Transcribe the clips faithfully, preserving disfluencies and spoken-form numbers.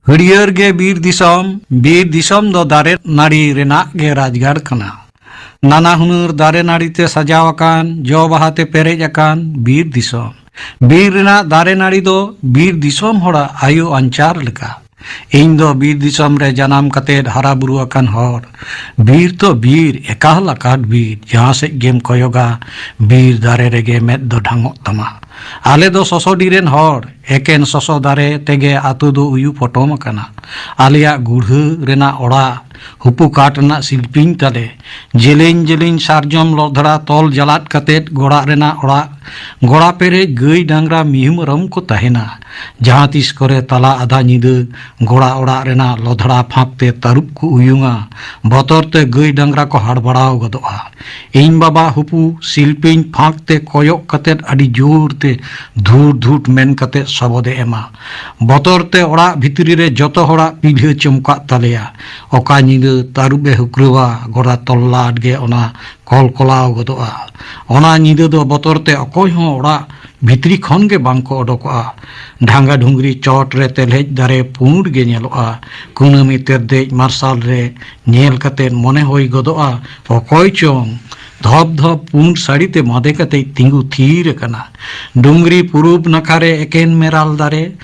ᱦᱟᱹᱨᱭᱟᱹᱲ ᱜᱮ ᱵᱤᱨ ᱫᱤᱥᱚᱢ᱾ ᱵᱤᱨ ᱫᱤᱥᱚᱢ ᱫᱚ ᱫᱟᱨᱮ ᱱᱟᱹᱲᱤ ᱨᱮᱱᱟᱜ ᱜᱮ ᱨᱟᱡᱽᱜᱟᱲ ᱠᱟᱱᱟ᱾ ᱱᱟᱱᱟ ᱦᱩᱱᱟᱹᱨ ᱫᱟᱨᱮ ᱱᱟᱹᱲᱤ ᱛᱮ ᱥᱟᱡᱟᱣ ᱟᱠᱟᱱ, ᱡᱚ ᱵᱟᱦᱟ ᱛᱮ ᱯᱮᱨᱮᱡ ᱟᱠᱟᱱ ᱵᱤᱨ ᱫᱤᱥᱚᱢ᱾ ᱵᱤᱨ ᱨᱮᱱᱟᱜ ᱫᱟᱨᱮ ᱱᱟᱹᱲᱤ ᱫᱚ ᱵᱤᱨ ᱫᱤᱥᱚᱢ ᱦᱚᱲᱟᱜ ᱟᱭᱳ ᱟᱧᱪᱟᱨ ᱞᱮᱠᱟ᱾ ᱤᱧ ᱫᱚ ᱵᱤᱨ ᱫᱤᱥᱚᱢ ᱨᱮ ᱡᱟᱱᱟᱢ ᱠᱟᱛᱮᱫ ᱦᱟᱨᱟ ᱵᱩᱨᱩ ᱟᱠᱟᱱ ᱦᱚᱲ᱾ ᱵᱤᱨ ᱛᱚ ᱵᱤᱨ, ᱮᱠᱟᱞ ᱟᱠᱟᱴ ᱵᱤᱨ, ᱡᱟᱦᱟᱸ ᱥᱮᱫ ᱜᱮᱢ ᱠᱚᱭᱚᱜᱟ, ᱵᱤᱨ ᱫᱟᱨᱮ ᱨᱮᱜᱮ ᱢᱮᱫ ᱫᱚ ᱰᱷᱟᱝᱚᱜ ᱛᱟᱢᱟ᱾ ᱟᱞᱮ ᱫᱚ ᱥᱚᱥᱚᱰᱤ ᱨᱮᱱ ᱦᱚᱲ, ᱮᱠᱮᱱ ᱥᱚᱥᱚ ᱫᱟᱨᱮ ᱛᱮᱜᱮ ᱟᱛᱳ ᱫᱚ ᱩᱭᱩ ᱯᱚᱴᱚᱢ ᱟᱠᱟᱱᱟ᱾ ᱟᱞᱮᱭᱟᱜ ᱜᱩᱲᱦᱟᱹ ᱨᱮᱱᱟᱜ ᱚᱲᱟᱜ ᱦᱩᱯᱩ ᱠᱟᱴ ᱨᱮᱱᱟᱜ ᱥᱤᱞᱯᱤᱧ ᱛᱟᱞᱮ᱾ ᱡᱮᱞᱮᱧ ᱡᱮᱞᱮᱧ ᱥᱟᱨᱡᱚᱢ ᱞᱚᱫᱷᱲᱟ ᱛᱚᱞ ᱡᱟᱞᱟᱫ ᱠᱟᱛᱮᱫ ᱜᱚᱲᱟᱜ ᱨᱮᱱᱟᱜ ᱚᱲᱟᱜ, ᱜᱚᱲᱟ ᱯᱮᱨᱮᱡ ᱜᱟᱹᱭ ᱰᱟᱝᱨᱟ ᱢᱤᱦᱩ ᱢᱮᱨᱚᱢ ᱠᱚ ᱛᱟᱦᱮᱱᱟ᱾ ᱡᱟᱦᱟᱸ ᱛᱤᱥ ᱠᱚᱨᱮ ᱛᱟᱞᱟ ᱟᱫᱷᱟ ᱧᱤᱫᱟᱹ ᱜᱚᱲᱟ ᱚᱲᱟᱜ ᱨᱮᱱᱟᱜ ᱞᱚᱫᱷᱲᱟ ᱯᱷᱟᱸᱠ ᱛᱮ ᱛᱟᱹᱨᱩᱵ ᱠᱚ ᱩᱭᱩᱝᱟ᱾ ᱵᱚᱛᱚᱨ ᱛᱮ ᱜᱟᱹᱭ ᱰᱟᱝᱨᱟ ᱠᱚ ᱦᱟᱲᱵᱟᱲᱟᱣ ᱜᱚᱫᱚᱜᱼᱟ᱾ ᱤᱧ ᱵᱟᱵᱟ ᱦᱩᱯᱩ ᱥᱤᱞᱯᱤᱧ ᱯᱷᱟᱸᱠ ᱛᱮ ᱠᱚᱭᱚᱜ ᱠᱟᱛᱮᱫ ᱟᱹᱰᱤ ᱡᱳᱨ ᱛᱮ ᱫᱷᱩᱴ ᱫᱷᱩᱴ ᱢᱮᱱ ᱠᱟᱛᱮᱫ ᱥᱚᱵᱚᱫᱮ ᱮᱢᱟ᱾ ᱵᱚᱛᱚᱨ ᱛᱮ ᱚᱲᱟᱜ ᱵᱷᱤᱛᱨᱤ ᱨᱮ ᱡᱚᱛᱚ ᱦᱚᱲᱟᱜ ᱯᱤᱞᱦᱟᱹ ᱪᱚᱢᱠᱟᱜ ᱛᱟᱞᱮᱭᱟ᱾ ᱚᱠᱟ ᱧᱤᱫᱟᱹ ᱛᱟᱹᱨᱩᱵ ᱮ ᱦᱩᱠᱨᱟᱹᱣᱟ, ᱜᱚᱲᱟ ᱛᱚᱞᱞᱟᱴ ᱜᱮ ᱚᱱᱟ ᱠᱚᱞᱠᱚᱞᱟᱣ ᱜᱚᱫᱚᱜᱼᱟ᱾ ᱚᱱᱟ ᱧᱤᱫᱟᱹ ᱫᱚ ᱵᱚᱛᱚᱨ ᱛᱮ ᱚᱠᱚᱭ ᱦᱚᱸ ᱚᱲᱟᱜ ᱵᱷᱤᱛᱨᱤ ᱠᱷᱚᱱ ᱜᱮ ᱵᱟᱝ ᱠᱚ ᱚᱰᱚᱠᱚᱜᱼᱟ᱾ ᱰᱷᱟᱝᱜᱟ ᱰᱷᱩᱝᱜᱨᱤ ᱪᱚᱴ ᱨᱮ ᱛᱮᱞᱦᱮᱡ ᱫᱟᱨᱮ ᱯᱩᱸᱰ ᱜᱮ ᱧᱮᱞᱚᱜᱼᱟ᱾ ᱠᱩᱱᱟᱹᱢᱤ ᱛᱮᱨᱫᱮᱡ ᱢᱟᱨᱥᱟᱞ ᱨᱮ ᱧᱮᱞ ᱠᱟᱛᱮ ᱢᱚᱱᱮ ᱦᱩᱭ ᱜᱚᱫᱚᱜᱼᱟ, ᱚᱠᱚᱭ ᱪᱚᱝ ᱫᱷᱚᱯ ᱫᱷᱚᱯ ᱯᱩᱸᱰ ᱥᱟᱹᱲᱤ ᱛᱮ ᱢᱟᱫᱮ ᱠᱟᱛᱮ ᱛᱤᱸᱜᱩ ᱛᱷᱤᱨ ᱟᱠᱟᱱᱟ᱾ ᱰᱩᱝᱜᱽᱨᱤ ᱯᱩᱨᱩᱵ ᱱᱟᱠᱷᱟ ᱨᱮ ᱮᱠᱮᱱ ᱢᱮᱨᱟᱞ ᱫᱟᱨᱮ,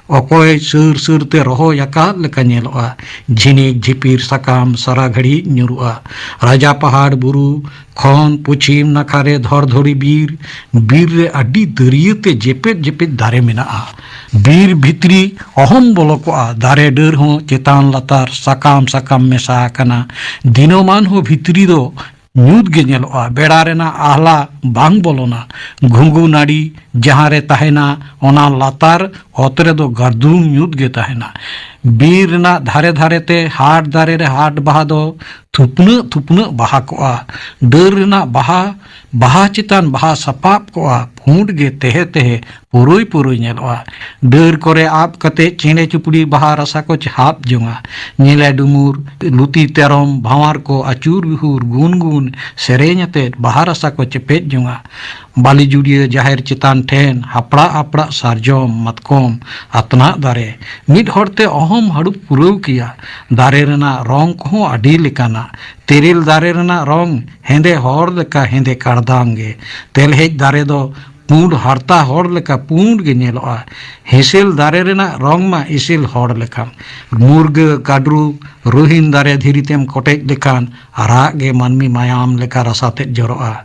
ᱚᱠᱚᱭ ᱥᱟᱹᱨ ᱥᱟᱹᱨ ᱛᱮ ᱨᱚᱦᱚᱭ ᱟᱠᱟᱫ ᱞᱮᱠᱟ ᱧᱮᱞᱚᱜᱼᱟ᱾ ᱡᱷᱤᱱᱤᱠ ᱡᱷᱤᱯᱤᱨ ᱥᱟᱠᱟᱢ ᱥᱟᱨᱟ ᱜᱷᱟᱹᱲᱤᱡ ᱧᱩᱨᱩᱜᱼᱟ᱾ ᱨᱟᱡᱟ ᱯᱟᱦᱟᱲ ᱵᱩᱨᱩ ᱠᱷᱚᱱ ᱯᱚᱪᱷᱤᱢ ᱱᱟᱠᱷᱟ ᱨᱮ ᱫᱷᱚᱲᱫᱷᱚᱲᱤ ᱵᱤᱨ, ᱵᱤᱨ ᱨᱮ ᱟᱹᱰᱤ ᱫᱟᱹᱨᱭᱟᱹ ᱛᱮ ᱡᱮᱯᱮᱫ ᱡᱮᱯᱮᱫ ᱫᱟᱨᱮ ᱢᱮᱱᱟᱜᱼᱟ᱾ ᱵᱤᱨ ᱵᱷᱤᱛᱨᱤ ᱚᱦᱚᱢ ᱵᱚᱞᱚ ᱠᱚᱜᱼᱟ᱾ ᱫᱟᱨᱮ ᱰᱟᱹᱨ ᱦᱚᱸ ᱪᱮᱛᱟᱱ ᱞᱟᱛᱟᱨ ᱥᱟᱠᱟᱢ ᱥᱟᱠᱟᱢ ᱢᱮᱥᱟ ᱟᱠᱟᱱᱟ᱾ ᱫᱤᱱᱟᱹᱢᱟᱱ ᱦᱚᱸ ᱵᱷᱤᱛᱨᱤ ᱫᱚ ᱧᱩᱛ ᱜᱮ ᱧᱮᱞᱚᱜᱼᱟ᱾ ᱵᱮᱲᱟ ᱨᱮᱱᱟᱜ ᱟᱦᱞᱟ ᱵᱟᱝ ᱵᱚᱞᱚᱱᱟ᱾ ᱜᱷᱩᱸᱜᱩ ᱱᱟᱹᱲᱤ ᱡᱟᱦᱟᱸ ᱨᱮ ᱛᱟᱦᱮᱱᱟ, ᱚᱱᱟ ᱞᱟᱛᱟᱨ ᱚᱛ ᱨᱮᱫᱚ ᱜᱟᱨᱫᱩᱢ ᱧᱩᱛ ᱜᱮ ᱛᱟᱦᱮᱱᱟ᱾ ᱵᱤᱨ ᱨᱮᱱᱟᱜ ᱫᱷᱟᱨᱮ ᱫᱷᱟᱨᱮ ᱛᱮ ᱦᱟᱴ ᱫᱟᱨᱮ ᱨᱮ ᱦᱟᱴ ᱵᱟᱦᱟ ᱫᱚ ᱛᱷᱩᱯᱱᱟᱹᱜ ᱛᱷᱩᱯᱱᱟᱹᱜ ᱵᱟᱦᱟ ᱠᱚᱜᱼᱟ᱾ ᱰᱟᱹᱨ ᱨᱮᱱᱟᱜ ᱵᱟᱦᱟ, ᱵᱟᱦᱟ ᱪᱮᱛᱟᱱ ᱵᱟᱦᱟ ᱥᱟᱯᱟᱵ ᱠᱚᱜᱼᱟ, ᱯᱩᱸᱰ ᱜᱮ ᱛᱮᱦᱮ ᱛᱮᱦᱮ ᱯᱩᱨᱩᱭ ᱯᱩᱨᱩᱭ ᱧᱮᱞᱚᱜᱼᱟ᱾ ᱰᱟᱹᱨ ᱠᱚᱨᱮ ᱟᱵ ᱠᱟᱛᱮ ᱪᱮᱬᱮ ᱪᱩᱯᱲᱤ ᱵᱟᱦᱟ ᱨᱟᱥᱟ ᱠᱚ ᱪᱷᱟᱯ ᱡᱚᱝᱟ᱾ ᱧᱮᱞᱮ ᱰᱩᱢᱩᱨ, ᱞᱩᱛᱤ ᱛᱮᱨᱚᱢ, ᱵᱷᱟᱶᱟᱨ ᱠᱚ ᱟᱹᱪᱩᱨ ᱵᱤᱦᱩᱨ ᱜᱩᱱ ᱜᱩᱱ ᱥᱮᱨᱮᱧ ᱟᱛᱮᱫ ᱵᱟᱦᱟ ᱨᱟᱥᱟ ᱠᱚ ᱪᱮᱯᱮᱡ ᱡᱚᱝᱟ᱾ ᱵᱟᱹᱞᱤ ᱡᱩᱲᱤᱭᱟᱹ ᱡᱟᱦᱮᱨ ᱪᱮᱛᱟᱱ ᱴᱷᱮᱱ ᱦᱟᱯᱲᱟᱜ ᱦᱟᱯᱲᱟᱜ ᱥᱟᱨᱡᱚᱢ, ᱢᱟᱛᱠᱚᱢ, ᱟᱛᱱᱟᱜ ᱫᱟᱨᱮ᱾ ᱢᱤᱫ ᱦᱚᱲᱛᱮ ᱚᱦᱚᱢ ᱦᱟᱹᱲᱩᱵ ᱯᱩᱨᱟᱹᱣ ᱠᱮᱭᱟ᱾ ᱫᱟᱨᱮ ᱨᱮᱱᱟᱜ ᱨᱚᱝ ᱠᱚᱦᱚᱸ ᱟᱹᱰᱤ ᱞᱮᱠᱟᱱᱟ᱾ ᱛᱮᱨᱮᱞ ᱫᱟᱨᱮ ᱨᱮᱱᱟᱜ ᱨᱚᱝ ᱦᱮᱸᱫᱮ ᱦᱚᱲ ᱞᱮᱠᱟ ᱦᱮᱸᱫᱮ ᱠᱟᱲᱫᱟᱝ ᱜᱮ᱾ ᱛᱮᱞᱦᱮᱡ ᱫᱟᱨᱮ ᱫᱚ ᱯᱩᱸᱰ ᱦᱟᱨᱛᱟ ᱦᱚᱲ ᱞᱮᱠᱟ ᱯᱩᱸᱰ ᱜᱮ ᱧᱮᱞᱚᱜᱼᱟ᱾ ᱦᱮᱸᱥᱮᱞ ᱫᱟᱨᱮ ᱨᱮᱱᱟᱜ ᱨᱚᱝ ᱢᱟ ᱮᱥᱮᱞ ᱦᱚᱲ ᱞᱮᱠᱟ᱾ ᱢᱩᱨᱜᱟᱹ, ᱠᱟᱰᱨᱩ, ᱨᱩᱦᱤᱱ ᱫᱟᱨᱮ ᱫᱷᱤᱨᱤ ᱛᱮᱢ ᱠᱚᱴᱮᱡ ᱞᱮᱠᱷᱟᱱ ᱟᱨᱟᱜ ᱜᱮ ᱢᱟᱹᱱᱢᱤ ᱢᱟᱭᱟᱢ ᱞᱮᱠᱟ ᱨᱟᱥᱟ ᱛᱮᱫ ᱡᱚᱨᱚᱜᱼᱟ᱾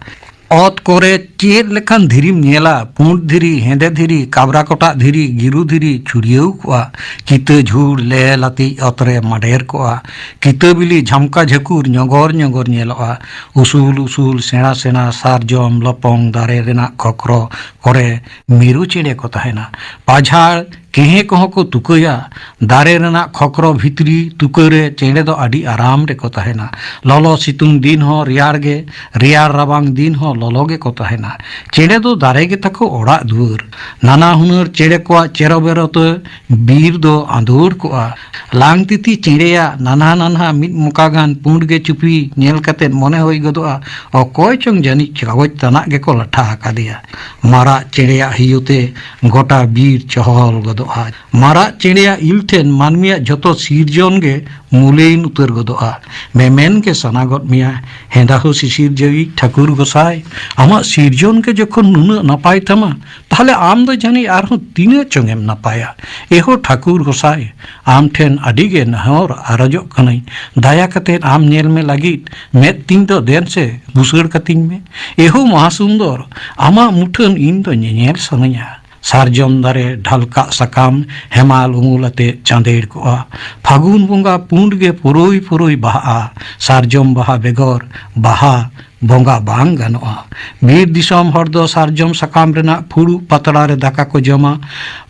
ᱚᱛ ᱠᱚᱨᱮ ᱪᱮᱫ ᱞᱮᱠᱟᱱ ᱫᱷᱤᱨᱤᱢ ᱧᱮᱞᱟ, ᱯᱩᱸᱰ ᱫᱷᱤᱨᱤ, ᱦᱮᱸᱫᱮ ᱫᱷᱤᱨᱤ, ᱠᱟᱵᱽᱨᱟ ᱠᱚᱴᱟᱜ ᱫᱷᱤᱨᱤ, ᱜᱤᱨᱩ ᱫᱷᱤᱨᱤ ᱪᱷᱩᱲᱭᱟᱹᱣ ᱠᱚᱜᱼᱟ᱾ ᱠᱤᱛᱟᱹ ᱡᱷᱩᱲ ᱞᱮ ᱞᱟᱹᱛᱤᱡ ᱚᱛ ᱨᱮ ᱢᱟᱰᱮᱨ ᱠᱚᱜᱼᱟ᱾ ᱠᱤᱛᱟᱹ ᱵᱤᱞᱤ ᱡᱷᱟᱢᱠᱟ ᱡᱷᱟᱹᱠᱩᱨ ᱧᱚᱜᱚᱨ ᱧᱚᱜᱚᱨ ᱧᱮᱞᱚᱜᱼᱟ᱾ ᱩᱥᱩᱞ ᱩᱥᱩᱞ ᱥᱮᱬᱟ ᱥᱮᱬᱟ ᱥᱟᱨᱡᱚᱢ ᱞᱚᱯᱚᱝ ᱫᱟᱨᱮ ᱨᱮᱱᱟᱜ ᱠᱷᱚᱠᱨᱚ ᱠᱚᱨᱮ ᱢᱤᱨᱩ ᱪᱮᱬᱮ ᱠᱚ ᱛᱟᱦᱮᱱᱟ᱾ ᱯᱟᱡᱷᱟᱲ ᱠᱮᱦᱮᱸ ᱠᱚᱦᱚᱸ ᱠᱚ ᱛᱩᱠᱟᱹᱭᱟ᱾ ᱫᱟᱨᱮ ᱨᱮᱱᱟᱜ ᱠᱷᱚᱠᱨᱚ ᱵᱷᱤᱛᱨᱤ ᱛᱩᱠᱟᱹ ᱨᱮ ᱪᱮᱬᱮ ᱫᱚ ᱟᱹᱰᱤ ᱟᱨᱟᱢ ᱨᱮᱠᱚ ᱛᱟᱦᱮᱱᱟ᱾ ᱞᱚᱞᱚ ᱥᱤᱛᱩᱝ ᱫᱤᱱ ᱦᱚᱸ ᱨᱮᱭᱟᱲ ᱜᱮ, ᱨᱮᱭᱟᱲ ᱨᱟᱵᱟᱝ ᱫᱤᱱ ᱦᱚᱸ ᱞᱚᱞᱚ ᱜᱮᱠᱚ ᱛᱟᱦᱮᱱᱟ᱾ ᱪᱮᱬᱮ ᱫᱚ ᱫᱟᱨᱮ ᱜᱮ ᱛᱟᱠᱚ ᱚᱲᱟᱜ ᱫᱩᱣᱟᱹᱨ᱾ ᱱᱟᱱᱟ ᱦᱩᱱᱟᱹᱨ ᱪᱮᱬᱮ ᱠᱚᱣᱟᱜ ᱪᱮᱨᱚᱵᱮᱨᱚ ᱛᱮ ᱵᱤᱨ ᱫᱚ ᱟᱸᱫᱳᱲ ᱠᱚᱜᱼᱟ᱾ ᱞᱟᱝᱛᱤᱛᱤ ᱪᱮᱬᱮᱭᱟᱜ ᱱᱟᱱᱦᱟ ᱱᱟᱱᱦᱟ ᱢᱤᱫ ᱢᱚᱠᱟ ᱜᱟᱱ ᱯᱩᱸᱰ ᱜᱮ ᱪᱩᱯᱤ ᱧᱮᱞ ᱠᱟᱛᱮ ᱢᱚᱱᱮ ᱦᱩᱭ ᱜᱚᱫᱚᱜᱼᱟ, ᱚᱠᱚᱭ ᱪᱚᱝ ᱡᱟᱹᱱᱤᱡ ᱠᱟᱜᱚᱡᱽ ᱛᱟᱱᱟᱜ ᱜᱮᱠᱚ ᱞᱟᱴᱷᱟ ᱟᱠᱟᱫᱮᱭᱟ᱾ ᱢᱟᱨᱟᱜ ᱪᱮᱬᱮᱭᱟᱜ ᱦᱤᱭᱩ ᱛᱮ ᱜᱚᱴᱟ ᱵᱤᱨ ᱪᱚᱦᱚᱞ ᱜᱚᱫᱚᱜᱼᱟ᱾ ᱢᱟᱨᱟᱜ ᱪᱮᱬᱮᱭᱟᱜ ᱤᱞ ᱴᱷᱮᱱ ᱢᱟᱹᱱᱢᱤᱭᱟᱜ ᱡᱷᱚᱛᱚ ᱥᱤᱨᱡᱚᱱ ᱜᱮ ᱢᱩᱞᱟᱹᱭᱤᱱ ᱩᱛᱟᱹᱨ ᱜᱚᱫᱚᱜᱼᱟ᱾ ᱢᱮᱢᱮᱱ ᱜᱮ ᱥᱟᱱᱟ ᱜᱚᱫ ᱢᱮᱭᱟ, ᱦᱮᱸᱫᱟ ᱦᱚᱸ ᱥᱤᱥᱤᱨ ᱡᱟᱹᱣᱤᱡ ᱴᱷᱟᱹᱠᱩᱨ ᱜᱚᱸᱥᱟᱭ, ᱟᱢᱟᱜ ᱥᱤᱨᱡᱚᱱ ᱜᱮ ᱡᱚᱠᱷᱚᱱ ᱱᱩᱱᱟᱹᱜ ᱱᱟᱯᱟᱭ ᱛᱟᱢᱟ, ᱛᱟᱦᱞᱮ ᱟᱢ ᱫᱚ ᱡᱟᱹᱱᱤᱡ ᱟᱨᱦᱚᱸ ᱛᱤᱱᱟᱹᱜ ᱪᱚᱝ ᱮᱢ ᱱᱟᱯᱟᱭᱟ᱾ ᱮᱦᱳ ᱴᱷᱟᱹᱠᱩᱨ ᱜᱚᱸᱥᱟᱭ, ᱟᱢ ᱴᱷᱮᱱ ᱟᱹᱰᱤ ᱜᱮ ᱱᱮᱦᱚᱨ ᱟᱨᱚᱡᱚᱜ ᱠᱟᱹᱱᱟᱹᱧ᱾ ᱫᱟᱭᱟ ᱠᱟᱛᱮᱫ ᱟᱢ ᱧᱮᱞ ᱢᱮ ᱞᱟᱹᱜᱤᱫ ᱢᱮᱫ ᱛᱤᱧ ᱫᱚ ᱫᱮᱱ ᱥᱮ ᱵᱩᱥᱟᱹᱲ ᱠᱟᱹᱛᱤᱧ ᱢᱮ᱾ ᱮᱦᱳ ᱢᱚᱦᱟᱥᱩᱱᱫᱚᱨ, ᱟᱢᱟᱜ ᱢᱩᱴᱷᱟᱹᱱ ᱤᱧ ᱫᱚ ᱧᱮᱧᱮᱞ ᱥᱟᱱᱟᱧᱟ᱾ ᱥᱟᱨᱡᱚᱢ ᱫᱟᱨᱮ ᱰᱷᱟᱞᱠᱟᱜ ᱥᱟᱠᱟᱢ ᱦᱮᱢᱟᱞ ᱩᱢᱩᱞ ᱟᱛᱮ ᱪᱟᱸᱫᱮᱲ ᱠᱚᱜᱼᱟ᱾ ᱯᱷᱟᱹᱜᱩᱱ ᱵᱚᱸᱜᱟ ᱯᱩᱸᱰ ᱜᱮ ᱯᱩᱨᱩᱭ ᱯᱩᱨᱩᱭ ᱵᱟᱦᱟᱜᱼᱟ᱾ ᱥᱟᱨᱡᱚᱢ ᱵᱟᱦᱟ ᱵᱮᱜᱚᱨ ᱵᱟᱦᱟ ᱵᱚᱸᱜᱟ ᱵᱟᱝ ᱜᱟᱱᱚᱜᱼᱟ᱾ ᱵᱤᱨ ᱫᱤᱥᱚᱢ ᱦᱚᱲ ᱫᱚ ᱥᱟᱨᱡᱚᱢ ᱥᱟᱠᱟᱢ ᱨᱮᱱᱟᱜ ᱯᱷᱩᱲᱩᱜ ᱯᱟᱛᱲᱟ ᱨᱮ ᱫᱟᱠᱟ ᱠᱚ ᱡᱚᱢᱟ᱾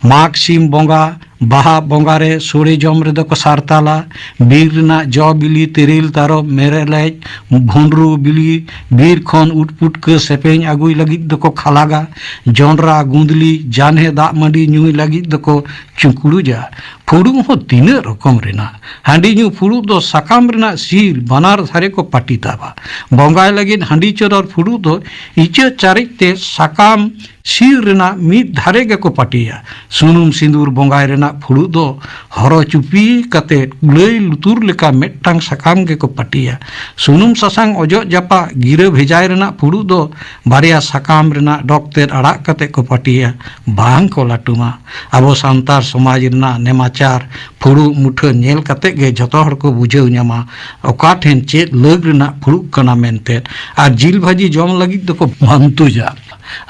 ᱢᱟᱜᱽ ᱥᱤᱢ ᱵᱚᱸᱜᱟ ᱵᱟᱦᱟ ᱵᱚᱸᱜᱟ ᱨᱮ ᱥᱳᱲᱮ ᱡᱚᱢ ᱨᱮᱫᱚ ᱠᱚ ᱥᱟᱨᱛᱟᱞᱟ᱾ ᱵᱤᱨ ᱨᱮᱱᱟᱜ ᱡᱚ ᱵᱤᱞᱤ, ᱛᱮᱨᱮᱞ, ᱛᱟᱨᱚᱵ, ᱢᱮᱨᱮᱞᱮᱡ, ᱵᱷᱩᱸᱰᱨᱩ ᱵᱤᱞᱤ, ᱵᱤᱨ ᱠᱷᱚᱱ ᱩᱫ ᱯᱩᱴᱠᱟᱹ ᱥᱮᱯᱮᱧ ᱟᱹᱜᱩᱭ ᱞᱟᱹᱜᱤᱫ ᱫᱚᱠᱚ ᱠᱷᱟᱞᱟᱜᱟ᱾ ᱡᱚᱸᱰᱨᱟ, ᱜᱩᱸᱫᱽᱞᱤ, ᱡᱟᱱᱦᱮ ᱫᱟᱜ ᱢᱟᱹᱰᱤ ᱧᱩᱭ ᱞᱟᱹᱜᱤᱫ ᱫᱚᱠᱚ ᱪᱩᱸᱠᱲᱩᱡᱟ᱾ ᱯᱷᱩᱲᱩᱜ ᱦᱚᱸ ᱛᱤᱱᱟᱹᱜ ᱨᱚᱠᱚᱢ ᱨᱮᱱᱟᱜ᱾ ᱦᱟᱺᱰᱤ ᱧᱩ ᱯᱷᱩᱲᱩᱜ ᱫᱚ ᱥᱟᱠᱟᱢ ᱨᱮᱱᱟᱜ ᱥᱤᱨ ᱵᱟᱱᱟᱨ ᱫᱷᱟᱨᱮ ᱠᱚ ᱯᱟᱹᱴᱤ ᱛᱟᱵᱟ᱾ ᱵᱚᱸᱜᱟᱭ ᱞᱟᱹᱜᱤᱫ ᱦᱟᱺᱰᱤ ᱪᱚᱰᱚᱨ ᱯᱷᱩᱲᱩᱜ ᱫᱚ ᱤᱪᱟᱹᱜ ᱪᱟᱨᱮᱡ ᱛᱮ ᱥᱟᱠᱟᱢ ᱥᱤᱨ ᱨᱮᱱᱟᱜ ᱢᱤᱫ ᱫᱷᱟᱨᱮ ᱜᱮᱠᱚ ᱯᱟᱹᱴᱤᱭᱟ᱾ ᱥᱩᱱᱩᱢ ᱥᱤᱸᱫᱩᱨ ᱵᱚᱸᱜᱟᱭ ᱨᱮᱱᱟᱜ ᱯᱷᱩᱲᱩᱜ ᱫᱚ ᱦᱚᱨᱚ ᱪᱩᱯᱤ ᱠᱟᱛᱮ ᱠᱩᱞᱟᱹᱭ ᱞᱩᱛᱩᱨ ᱞᱮᱠᱟ ᱢᱤᱫᱴᱟᱝ ᱥᱟᱠᱟᱢ ᱜᱮᱠᱚ ᱯᱟᱹᱴᱤᱭᱟ᱾ ᱥᱩᱱᱩᱢ ᱥᱟᱥᱟᱝ ᱚᱡᱚᱜ ᱡᱟᱯᱟᱜ ᱜᱤᱨᱟᱹ ᱵᱷᱮᱡᱟᱭ ᱨᱮᱱᱟᱜ ᱯᱷᱩᱲᱩᱜ ᱫᱚ ᱵᱟᱨᱭᱟ ᱥᱟᱠᱟᱢ ᱨᱮᱱᱟᱜ ᱰᱚᱜᱽ ᱛᱮᱫ ᱟᱲᱟᱜ ᱠᱟᱛᱮ ᱠᱚ ᱯᱟᱹᱴᱤᱭᱟ, ᱵᱟᱝ ᱠᱚ ᱞᱟᱹᱴᱩᱢᱟ᱾ ᱟᱵᱚ ᱥᱟᱱᱛᱟᱲ ᱥᱚᱢᱟᱡᱽ ᱨᱮᱱᱟᱜ ᱱᱮᱢᱟᱪᱟᱨ ᱯᱷᱩᱲᱩᱜ ᱢᱩᱴᱷᱟᱹᱱ ᱧᱮᱞ ᱠᱟᱛᱮ ᱜᱮ ᱡᱚᱛᱚ ᱦᱚᱲ ᱠᱚ ᱵᱩᱡᱷᱟᱹᱣ ᱧᱟᱢᱟ ᱚᱠᱟ ᱴᱷᱮᱱ ᱪᱮᱫ ᱞᱟᱹᱜ ᱨᱮᱱᱟᱜ ᱯᱷᱩᱲᱩᱜ ᱠᱟᱱᱟ ᱢᱮᱱᱛᱮ᱾ ᱟᱨ ᱡᱤᱞ ᱵᱷᱟᱹᱡᱤ ᱡᱚᱢ ᱞᱟᱹᱜᱤᱫ ᱫᱚᱠᱚ ᱢᱟᱱᱛᱩᱡᱟ᱾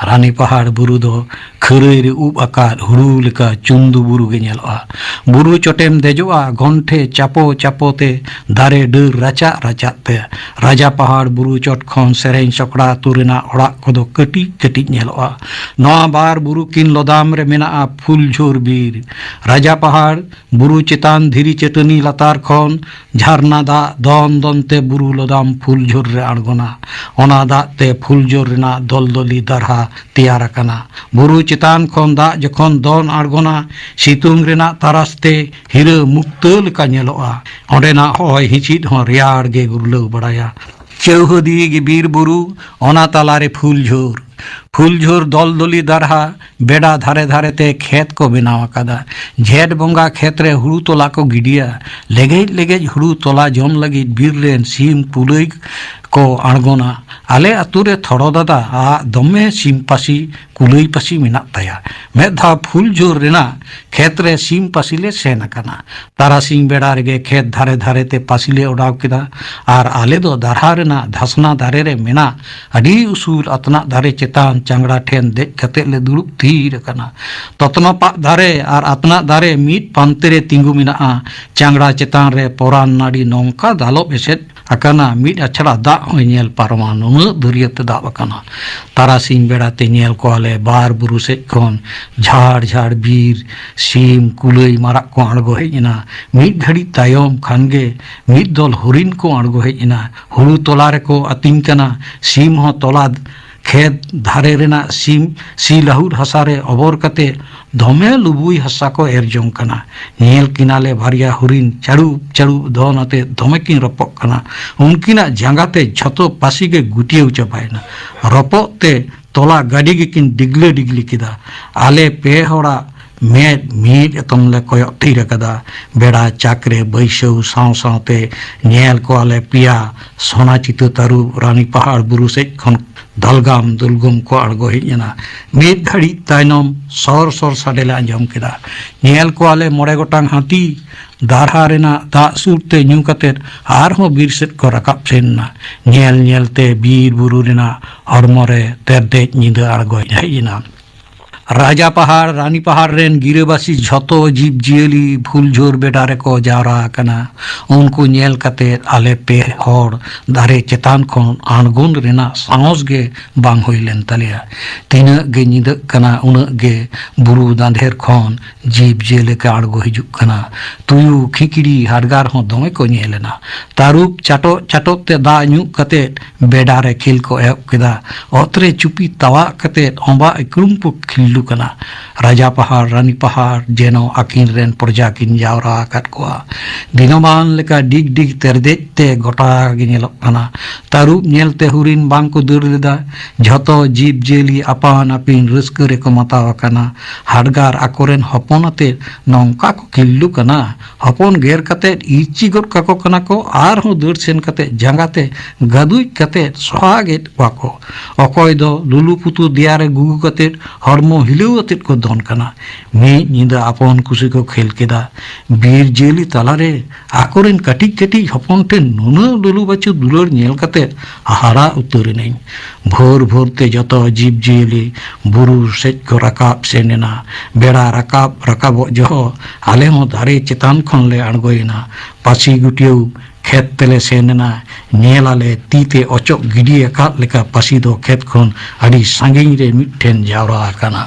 ᱨᱟᱱᱤ ᱯᱟᱦᱟᱲ ᱵᱩᱨᱩ ᱫᱚ ᱠᱷᱟᱹᱨᱟᱹᱭ ᱨᱮ ᱩᱵ ᱟᱠᱟᱫ ᱦᱩᱲᱩ ᱞᱮᱠᱟ ᱪᱩᱱᱫᱩ ᱵᱩᱨᱩ ᱜᱮ ᱧᱮᱞᱚᱜᱼᱟ᱾ ᱵᱩᱨᱩ ᱪᱚᱴᱮᱢ ᱫᱮᱡᱚᱜᱼᱟ ᱜᱚᱱᱴᱷᱮ ᱪᱟᱯᱚ ᱪᱟᱯᱚ ᱛᱮ, ᱫᱟᱨᱮ ᱰᱟᱹᱨ ᱨᱟᱪᱟᱜ ᱨᱟᱪᱟᱜ ᱛᱮ᱾ ᱨᱟᱡᱟ ᱯᱟᱦᱟᱲ ᱵᱩᱨᱩ ᱪᱚᱴ ᱠᱷᱚᱱ ᱥᱮᱨᱮᱧ ᱥᱚᱠᱲᱟ ᱟᱹᱛᱩ ᱨᱮᱱᱟᱜ ᱚᱲᱟᱜ ᱠᱚᱫᱚ ᱠᱟᱹᱴᱤᱡ ᱠᱟᱹᱴᱤᱡ ᱧᱮᱞᱚᱜᱼᱟ᱾ ᱱᱚᱣᱟ ᱵᱟᱨ ᱵᱩᱨᱩ ᱠᱤᱱ ᱞᱚᱫᱟᱢ ᱨᱮ ᱢᱮᱱᱟᱜᱼᱟ ᱯᱷᱩᱞᱡᱷᱳᱨ ᱵᱤᱨ᱾ ᱨᱟᱡᱟ ᱯᱟᱦᱟᱲ ᱵᱩᱨᱩ ᱪᱮᱛᱟᱱ ᱫᱷᱤᱨᱤ ᱪᱟᱹᱴᱟᱹᱱᱤ ᱞᱟᱛᱟᱨ ᱠᱷᱚᱱ ᱡᱷᱟᱨᱱᱟ ᱫᱟᱜ ᱫᱚᱱ ᱫᱚᱱ ᱛᱮ ᱵᱩᱨᱩ ᱞᱚᱫᱟᱢ ᱯᱷᱩᱞᱡᱷᱳᱨ ᱨᱮ ᱟᱬᱜᱚᱱᱟ᱾ ᱚᱱᱟ ᱫᱟᱜ ᱛᱮ ᱯᱷᱩᱞᱡᱷᱳᱨ ᱨᱮᱱᱟᱜ ᱫᱚᱞᱫᱚᱞᱤ ᱫᱟᱨᱦᱟ ᱛᱮᱭᱟᱨ ᱟᱠᱟᱱᱟ᱾ ᱵᱩᱨᱩ ᱪᱮᱛᱟᱱ ᱠᱷᱚᱱ ᱫᱟᱜ ᱡᱚᱠᱷᱚᱱ ᱫᱚᱱ ᱟᱬᱜᱚᱱᱟ, ᱥᱤᱛᱩᱝ ᱨᱮᱱᱟᱜ ᱛᱟᱨᱟᱥ ᱛᱮ ᱦᱤᱨᱟᱹ ᱢᱩᱠᱛᱟᱹ ᱞᱮᱠᱟ ᱧᱮᱞᱚᱜᱼᱟ᱾ ᱚᱸᱰᱮᱱᱟᱜ ᱦᱚᱭ ᱦᱤᱸᱥᱤᱫ ᱦᱚᱸ ᱨᱮᱭᱟᱲ ᱜᱮ ᱜᱩᱨᱞᱟᱹᱣ ᱵᱟᱲᱟᱭᱟ᱾ ᱪᱟᱹᱣᱦᱟᱹᱫᱤᱭᱟᱹ ᱜᱮ ᱵᱤᱨ ᱵᱩᱨᱩ, ᱚᱱᱟ ᱛᱟᱞᱟᱨᱮ ᱯᱷᱩᱞ ᱡᱷᱳᱨ᱾ ᱯᱷᱩᱞ ᱡᱷᱳᱨ ᱫᱚᱞᱫᱚᱞᱤ ᱫᱟᱨᱦᱟ, ᱵᱮᱰᱟ ᱫᱷᱟᱨᱮ ᱫᱷᱟᱨᱮ ᱛᱮ ᱠᱷᱮᱛ ᱠᱚ ᱵᱮᱱᱟᱣ ᱟᱠᱟᱫᱟ᱾ ᱡᱷᱮᱸᱴ ᱵᱚᱸᱜᱟ ᱠᱷᱮᱛ ᱨᱮ ᱦᱩᱲᱩ ᱛᱚᱞᱟ ᱠᱚ ᱜᱤᱰᱤᱭᱟ᱾ ᱞᱮᱜᱮᱡ ᱞᱮᱜᱮᱡ ᱦᱩᱲᱩ ᱛᱚᱞᱟ ᱡᱚᱢ ᱞᱟᱹᱜᱤᱫ ᱵᱤᱨ ᱨᱮᱱ ᱥᱤᱢ ᱠᱩᱞᱟᱹᱭ ᱠᱚ ᱟᱬᱜᱚᱱᱟ᱾ ᱟᱞᱮ ᱟᱹᱛᱩ ᱨᱮ ᱛᱷᱚᱲᱚ ᱫᱟᱫᱟ ᱟᱜ ᱫᱚᱢᱮ ᱥᱤᱢ ᱯᱟᱹᱥᱤ ᱠᱩᱞᱟᱹᱭ ᱯᱟᱹᱥᱤ ᱢᱮᱱᱟᱜ ᱛᱟᱭᱟ᱾ ᱢᱮᱫ ᱫᱷᱟᱣ ᱯᱷᱩᱞ ᱡᱷᱳᱨ ᱨᱮᱱᱟᱜ ᱠᱷᱮᱛ ᱨᱮ ᱥᱤᱢ ᱯᱟᱹᱥᱤ ᱞᱮ ᱥᱮᱱ ᱟᱠᱟᱱᱟ᱾ ᱛᱟᱨᱟᱥᱤᱧ ᱵᱮᱲᱟ ᱨᱮᱜᱮ ᱠᱷᱮᱛ ᱫᱷᱟᱨᱮ ᱫᱷᱟᱨᱮ ᱛᱮ ᱯᱟᱹᱥᱤ ᱞᱮ ᱚᱰᱟᱣ ᱠᱮᱫᱟ᱾ ᱟᱨ ᱟᱞᱮ ᱫᱚ ᱫᱟᱨᱦᱟ ᱨᱮᱱᱟᱜ ᱫᱷᱟᱥᱱᱟ ᱫᱟᱨᱮ ᱨᱮ ᱢᱮᱱᱟᱜ ᱟᱹᱰᱤ ᱩᱥᱩᱞ ᱟᱛᱱᱟᱜ ᱫᱟᱨᱮ ᱪᱮᱛᱟᱱ ᱪᱟᱝᱲᱟ ᱴᱷᱮᱱ ᱫᱮᱡ ᱠᱟᱛᱮ ᱞᱮ ᱫᱩᱲᱩᱵ ᱛᱷᱤᱨ ᱟᱠᱟᱱᱟ᱾ ᱛᱚᱛᱱᱚᱯᱟᱜ ᱫᱟᱨᱮ ᱟᱨ ᱟᱛᱱᱟᱜ ᱫᱟᱨᱮ ᱢᱤᱫ ᱯᱟᱱᱛᱮ ᱨᱮ ᱛᱤᱸᱜᱩ ᱢᱮᱱᱟᱜᱼᱟ᱾ ᱪᱟᱝᱲᱟ ᱪᱮᱛᱟᱱ ᱨᱮ ᱯᱚᱨᱟᱱ ᱱᱟᱹᱲᱤ ᱱᱚᱝᱠᱟ ᱫᱟᱞᱚᱵ ᱮᱥᱮᱫ ᱟᱠᱟᱱᱟ, ᱢᱤᱫ ᱟᱪᱷᱲᱟ ᱫᱟᱜ ᱦᱚᱸᱭ ᱧᱮᱞ ᱯᱟᱨᱚᱢᱟ, ᱱᱩᱱᱟᱹᱜ ᱫᱟᱹᱨᱭᱟᱹ ᱛᱮ ᱫᱟᱵ ᱟᱠᱟᱱᱟ᱾ ᱛᱟᱨᱟᱥᱤᱧ ᱵᱮᱲᱟ ᱛᱮ ᱧᱮᱞ ᱠᱚᱣᱟᱞᱮ ᱵᱟᱨ ᱵᱩᱨᱩ ᱥᱮᱫ ᱠᱷᱚᱱ ᱡᱷᱟᱲ ᱡᱷᱟᱲ ᱵᱤᱨ ᱥᱤᱢ, ᱠᱩᱞᱟᱹᱭ, ᱢᱟᱨᱟᱜ ᱠᱚ ᱟᱬᱜᱚ ᱦᱮᱡ ᱮᱱᱟ᱾ ᱢᱤᱫ ᱜᱷᱟᱹᱲᱤᱡ ᱛᱟᱭᱚᱢ ᱠᱷᱟᱱ ᱜᱮ ᱢᱤᱫ ᱫᱚᱞ ᱦᱚᱨᱤᱱ ᱠᱚ ᱟᱬᱜᱚ ᱦᱮᱡ ᱮᱱᱟ᱾ ᱦᱩᱲᱩ ᱛᱚᱞᱟ ᱨᱮᱠᱚ ᱟᱹᱛᱤᱧ ᱠᱟᱱᱟ᱾ ᱥᱤᱢ ᱦᱚᱸ ᱛᱚᱞᱟ ᱠᱷᱮᱛ ᱫᱷᱟᱨᱮ ᱨᱮᱱᱟᱜ ᱥᱤᱢ, ᱥᱤ ᱞᱟᱹᱦᱩᱫ ᱦᱟᱥᱟ ᱨᱮ ᱚᱵᱚᱨ ᱠᱟᱛᱮ ᱫᱚᱢᱮ ᱞᱩᱵᱩᱭ ᱦᱟᱥᱟ ᱠᱚ ᱮᱨ ᱡᱚᱝ ᱠᱟᱱᱟ᱾ ᱧᱮᱞ ᱠᱤᱱᱟᱞᱮ ᱵᱟᱨᱭᱟ ᱦᱚᱨᱤᱱ ᱪᱟᱲᱩᱵ ᱪᱟᱲᱩᱵ ᱫᱚᱱ ᱟᱛᱮ ᱫᱚᱢᱮ ᱠᱤᱱ ᱨᱚᱯᱚᱜ ᱠᱟᱱᱟ᱾ ᱩᱱᱠᱤᱱᱟᱜ ᱡᱟᱸᱜᱟ ᱛᱮ ᱡᱷᱚᱛᱚ ᱯᱟᱹᱥᱤ ᱜᱮ ᱜᱩᱴᱭᱟᱹᱣ ᱪᱟᱵᱟᱭᱮᱱᱟ᱾ ᱨᱚᱯᱚᱜ ᱛᱮ ᱛᱚᱞᱟ ᱜᱟᱹᱰᱤ ᱜᱮᱠᱤᱱ ᱰᱤᱜᱽᱞᱟᱹ ᱰᱤᱜᱽᱞᱤ ᱠᱮᱫᱟ᱾ ᱟᱞᱮ ᱯᱮ ᱦᱚᱲᱟᱜ ᱢᱮᱫ ᱢᱤᱫ ᱮᱛᱚᱢ ᱞᱮ ᱠᱚᱭᱚᱜ ᱛᱷᱤᱨ ᱟᱠᱟᱫᱟ᱾ ᱵᱮᱲᱟ ᱪᱟᱠ ᱨᱮ ᱵᱟᱹᱭᱥᱟᱹᱣ ᱥᱟᱶ ᱥᱟᱶᱛᱮ ᱧᱮᱞ ᱠᱚᱣᱟᱞᱮ ᱯᱮᱭᱟ ᱥᱚᱱᱟ ᱪᱤᱛᱟᱹ ᱛᱟᱹᱨᱩᱵ ᱨᱟᱱᱤ ᱯᱟᱦᱟᱲ ᱵᱩᱨᱩ ᱥᱮᱫ ᱠᱷᱚᱱ ᱫᱟᱞᱜᱟᱢ ᱫᱩᱞᱜᱩᱢ ᱠᱚ ᱟᱬᱜᱚ ᱦᱮᱡ ᱮᱱᱟ᱾ ᱢᱤᱫ ᱜᱷᱟᱹᱲᱤᱡ ᱛᱟᱭᱱᱚᱢ ᱥᱚᱨ ᱥᱚᱨ ᱥᱟᱰᱮ ᱞᱮ ᱟᱸᱡᱚᱢ ᱠᱮᱫᱟ᱾ ᱧᱮᱞ ᱠᱚᱣᱟᱞᱮ ᱢᱚᱬᱮ ᱜᱚᱴᱟᱝ ᱦᱟᱹᱛᱤ ᱫᱟᱨᱦᱟ ᱨᱮᱱᱟᱜ ᱫᱟᱜ ᱥᱩᱨ ᱛᱮ ᱧᱩ ᱠᱟᱛᱮ ᱟᱨᱦᱚᱸ ᱵᱤᱨ ᱥᱮᱫ ᱠᱚ ᱨᱟᱠᱟᱵ ᱥᱮᱱ ᱮᱱᱟ᱾ ᱧᱮᱞ ᱧᱮᱞᱛᱮ ᱵᱤᱨ ᱵᱩᱨᱩ ᱨᱮᱱᱟᱜ ᱦᱚᱲᱢᱚ ᱨᱮ ᱛᱮᱨᱫᱮᱡ ᱧᱤᱫᱟᱹ ᱟᱬᱜᱚ ᱦᱮᱡ ᱮᱱᱟ᱾ ᱨᱟᱡᱟ ᱯᱟᱦᱟᱲ, ᱨᱟᱱᱤ ᱯᱟᱦᱟᱲ ᱨᱮᱱ ᱜᱤᱨᱟᱹᱵᱟᱹᱥᱤ ᱡᱷᱚᱛᱚ ᱡᱤᱵᱽ ᱡᱤᱭᱟᱹᱞᱤ ᱯᱷᱩᱞᱡᱷᱳᱨ ᱵᱮᱰᱟ ᱨᱮᱠᱚ ᱡᱟᱣᱨᱟ ᱟᱠᱟᱱᱟ᱾ ᱩᱱᱠᱩ ᱧᱮᱞ ᱠᱟᱛᱮ ᱟᱞᱮ ᱯᱮ ᱦᱚᱲ ᱫᱟᱨᱮ ᱪᱮᱛᱟᱱ ᱠᱷᱚᱱ ᱟᱬᱜᱚᱱ ᱨᱮᱱᱟᱜ ᱥᱟᱦᱚᱥ ᱜᱮ ᱵᱟᱝ ᱦᱩᱭ ᱞᱮᱱ ᱛᱟᱞᱮᱭᱟ᱾ ᱛᱤᱱᱟᱹᱜ ᱜᱮ ᱧᱤᱫᱟᱹᱜ ᱠᱟᱱᱟ, ᱩᱱᱟᱹᱜ ᱜᱮ ᱵᱩᱨᱩ ᱫᱟᱸᱫᱷᱮᱨ ᱠᱷᱚᱱ ᱡᱤᱵᱽ ᱡᱤᱭᱟᱹᱞᱤ ᱠᱚ ᱟᱬᱜᱚ ᱦᱤᱡᱩᱜ ᱠᱟᱱᱟ᱾ ᱛᱩᱭᱩ, ᱠᱷᱤᱠᱲᱤ, ᱦᱟᱰᱜᱟᱨ ᱦᱚᱸ ᱫᱚᱢᱮ ᱠᱚ ᱧᱮᱞ ᱮᱱᱟ᱾ ᱛᱟᱹᱨᱩᱵ ᱪᱟᱴᱚᱜ ᱪᱟᱴᱚᱜ ᱛᱮ ᱫᱟᱜ ᱧᱩ ᱠᱟᱛᱮ ᱵᱮᱰᱟ ᱨᱮ ᱠᱷᱮᱞ ᱠᱚ ᱮᱦᱚᱵ ᱠᱮᱫᱟ᱾ ᱚᱛ ᱨᱮ ᱪᱩᱯᱤ ᱛᱟᱣᱟᱜ ᱠᱟᱛᱮ ᱚᱸᱵᱟᱜ ᱤᱠᱲᱩᱢ ᱠᱚ ᱠᱷᱤᱞᱰᱩ ᱠᱟᱱᱟ᱾ ᱨᱟᱡᱟ ᱯᱟᱦᱟᱲ, ᱨᱟᱱᱤ ᱯᱟᱦᱟᱲ ᱡᱮᱱᱚ ᱟᱹᱠᱤᱱ ᱨᱮᱱ ᱯᱨᱚᱡᱟ ᱠᱤᱱ ᱡᱟᱣᱨᱟ ᱟᱠᱟᱫ ᱠᱚᱣᱟ᱾ ᱫᱤᱱᱟᱹᱢᱟᱱ ᱞᱮᱠᱟ ᱰᱤᱜᱽ ᱰᱤᱜᱽ ᱛᱮᱨᱫᱮᱡ ᱛᱮ ᱜᱚᱴᱟ ᱜᱮ ᱧᱮᱞᱚᱜ ᱠᱟᱱᱟ᱾ ᱛᱟᱹᱨᱩᱵ ᱧᱮᱞᱛᱮ ᱦᱚᱨᱤᱱ ᱵᱟᱝ ᱠᱚ ᱫᱟᱹᱲ ᱞᱮᱫᱟ᱾ ᱡᱷᱚᱛᱚ ᱡᱤᱵᱽ ᱡᱤᱭᱟᱹᱞᱤ ᱟᱯᱟᱱ ᱟᱹᱯᱤᱱ ᱨᱟᱹᱥᱠᱟᱹ ᱨᱮᱠᱚ ᱢᱟᱛᱟᱣ ᱟᱠᱟᱱᱟ᱾ ᱦᱟᱰᱜᱟᱨ ᱟᱠᱚᱨᱮᱱ ᱦᱚᱯᱚᱱ ᱟᱛᱮ ᱱᱚᱝᱠᱟ ᱠᱚ ᱠᱷᱤᱞᱰᱩ ᱠᱟᱱᱟ᱾ ᱦᱚᱯᱚᱱ ᱜᱮᱨ ᱠᱟᱛᱮ ᱤᱨᱪᱤ ᱜᱚᱫ ᱠᱟᱠᱚ ᱠᱟᱱᱟ ᱠᱚ, ᱟᱨᱦᱚᱸ ᱫᱟᱹᱲ ᱥᱮᱱ ᱠᱟᱛᱮ ᱡᱟᱸᱜᱟ ᱛᱮ ᱜᱟᱫᱩᱡ ᱠᱟᱛᱮ ᱥᱚᱦᱟᱜᱮᱫ ᱠᱚᱣᱟ ᱠᱚ᱾ ᱚᱠᱚᱭ ᱫᱚ ᱞᱩᱞᱩ ᱯᱩᱛᱩ ᱫᱮᱭᱟ ᱨᱮ ᱜᱩᱜᱩ ᱠᱟᱛᱮ ᱦᱚᱲᱢᱚ ᱦᱤᱞᱟᱹᱣ ᱟᱛᱮ ᱠᱚ ᱫᱚᱱ ᱠᱟᱱᱟ᱾ ᱢᱤᱫ ᱧᱤᱫᱟᱹ ᱟᱯᱚᱱ ᱠᱩᱥᱤ ᱠᱚ ᱠᱷᱮᱞ ᱠᱮᱫᱟ᱾ ᱵᱤᱨ ᱡᱤᱭᱟᱹᱞᱤ ᱛᱟᱞᱟᱨᱮ ᱟᱠᱚᱨᱮᱱ ᱠᱟᱹᱴᱤᱡ ᱠᱟᱹᱴᱤᱡ ᱦᱚᱯᱚᱱ ᱴᱷᱮᱱ ᱱᱩᱱᱟᱹᱜ ᱞᱩᱞᱩ ᱵᱟᱹᱪᱩ ᱫᱩᱞᱟᱹᱲ ᱧᱮᱞ ᱠᱟᱛᱮ ᱦᱟᱦᱟᱲᱟ ᱩᱛᱟᱹᱨ ᱮᱱᱟᱹᱧ᱾ ᱵᱷᱳᱨ ᱵᱷᱳᱨ ᱛᱮ ᱡᱚᱛᱚ ᱡᱤᱵᱽ ᱡᱤᱭᱟᱹᱞᱤ ᱵᱩᱨᱩ ᱥᱮᱫ ᱠᱚ ᱨᱟᱠᱟᱵ ᱥᱮᱱ ᱮᱱᱟ᱾ ᱵᱮᱲᱟ ᱨᱟᱠᱟᱵ ᱨᱟᱠᱟᱵᱚᱜ ᱡᱚᱦᱚᱜ ᱟᱞᱮ ᱦᱚᱸ ᱫᱟᱨᱮ ᱪᱮᱛᱟᱱ ᱠᱷᱚᱱ ᱞᱮ ᱟᱬᱜᱚᱭᱮᱱᱟ᱾ ᱯᱟᱹᱥᱤ ᱜᱩᱴᱭᱟᱹᱣ ᱠᱷᱮᱛ ᱛᱮᱞᱮ ᱥᱮᱱ ᱮᱱᱟ᱾ ᱧᱮᱞ ᱟᱞᱮ ᱛᱤ ᱛᱮ ᱚᱪᱚᱜ ᱜᱤᱰᱤ ᱟᱠᱟᱫ ᱞᱮᱠᱟ ᱯᱟᱹᱥᱤ ᱫᱚ ᱠᱷᱮᱛ ᱠᱷᱚᱱ ᱟᱹᱰᱤ ᱥᱟᱺᱜᱤᱧ ᱨᱮ ᱢᱤᱫᱴᱷᱮᱱ ᱡᱟᱣᱨᱟ ᱟᱠᱟᱱᱟ᱾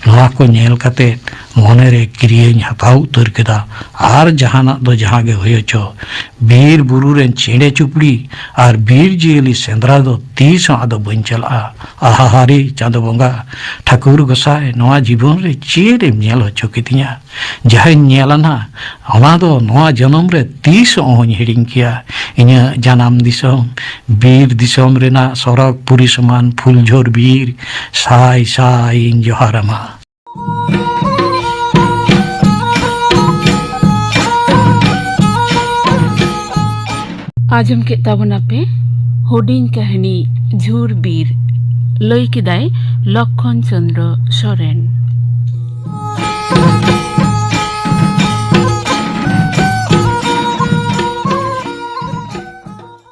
ᱱᱚᱣᱟ ᱠᱚ ᱧᱮᱞ ᱠᱟᱛᱮ ᱢᱚᱱᱮ ᱨᱮ ᱠᱤᱨᱤᱭᱟᱹᱧ ᱦᱟᱛᱟᱣ ᱩᱛᱟᱹᱨ ᱠᱮᱫᱟ, ᱟᱨ ᱡᱟᱦᱟᱱᱟᱜ ᱫᱚ ᱡᱟᱦᱟᱸ ᱜᱮ ᱦᱩᱭ ᱦᱚᱪᱚ, ᱵᱤᱨ ᱵᱩᱨᱩ ᱨᱮᱱ ᱪᱮᱬᱮ ᱪᱩᱯᱲᱤ ᱟᱨ ᱵᱤᱨ ᱡᱤᱭᱟᱹᱞᱤ ᱥᱮᱸᱫᱽᱨᱟ ᱫᱚ ᱛᱤᱥ ᱦᱚᱸ ᱟᱫᱚ ᱵᱟᱹᱧ ᱪᱟᱞᱟᱜᱼᱟ᱾ ᱟᱦᱟᱦᱟᱨᱮ ᱪᱟᱸᱫᱚ ᱵᱚᱸᱜᱟ, ᱴᱷᱟᱹᱠᱩᱨ ᱜᱚᱸᱥᱟᱭ, ᱱᱚᱣᱟ ᱡᱤᱵᱚᱱ ᱨᱮ ᱪᱮᱫ ᱮᱢ ᱧᱮᱞ ᱦᱚᱪᱚ ᱠᱤᱫᱤᱧᱟ? ᱡᱟᱦᱟᱸᱧ ᱧᱮᱞ ᱟᱱᱟ, ᱚᱱᱟ ᱫᱚ ᱱᱚᱣᱟ ᱡᱚᱱᱚᱢ ᱨᱮ ᱛᱤᱥ ᱦᱚᱸ ᱚᱦᱚᱧ ᱦᱤᱲᱤᱧ ᱠᱮᱭᱟ᱾ ᱤᱧᱟᱹᱜ ᱡᱟᱱᱟᱢ ᱫᱤᱥᱚᱢ, ᱵᱤᱨ ᱫᱤᱥᱚᱢ ᱨᱮᱱᱟᱜ ᱥᱚᱨᱚᱜᱽᱯᱩᱨᱤ ᱥᱚᱢᱟᱱ ᱯᱷᱩᱞᱡᱷᱳᱨ ᱵᱤᱨ, ᱥᱟᱭ ᱥᱟᱭ ᱤᱧ ᱡᱚᱦᱟᱨ ᱟᱢᱟ᱾ ᱟᱸᱡᱚᱢ ᱠᱮᱫ ᱛᱟᱵᱚᱱᱟᱯᱮ ᱦᱩᱰᱤᱧ ᱠᱟᱹᱦᱱᱤ ᱡᱷᱩᱨ ᱵᱤᱨ᱾ ᱞᱟᱹᱭ ᱠᱮᱫᱟᱭ ᱞᱚᱠᱠᱷᱚᱱ ᱪᱚᱸᱫᱽᱨᱚ ᱥᱚᱨᱮᱱ᱾